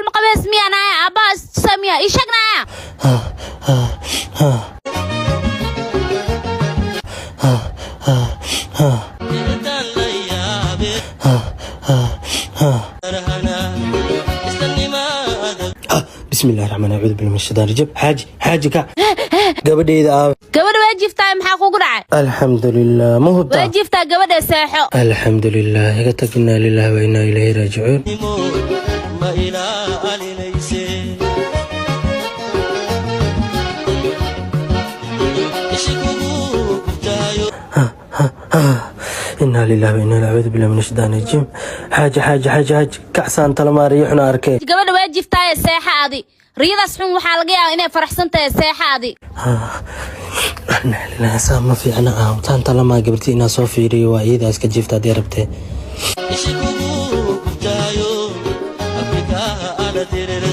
Ma qabeys miya naaya? Aabbaha istusa miya? Ii sheeg naaya. Bismillahi raxmaan, acuudu billahi min shaytaan rajiim. Xaaji, xaaji, kac. Gabadheyda aabe? Gabadha waa jiiftaa, maxaa kugu dhacay? Alxamdulilah, ma hubtaa? Waa jiiftaa gabadha, seexo. Alxamdulilah, iga tag. Inaa lilahi wa inaa ilayhi raajicuun. Ma ilaalinayse ishikugu gubtaayo. Inaa lilahi wa inaa acuudu billahi min shaytaan rajiim. Xaaji, xaaji, xaaji, xaaji, kacsaan talamaariyo xuna arkee. Gabadha waa jiiftaaye, seexa adi. Riyadaas xun waxaa laga yaabaa inay faraxsan tahay, seexa adi. Inaa lilahi, saa ma fiicna. Ah, taan talamaa gabartii inaa soo fiiriyo waa iyada iska jiifta haddii rabtee. Ishikugu gubtaayo afrikaa ala dirire.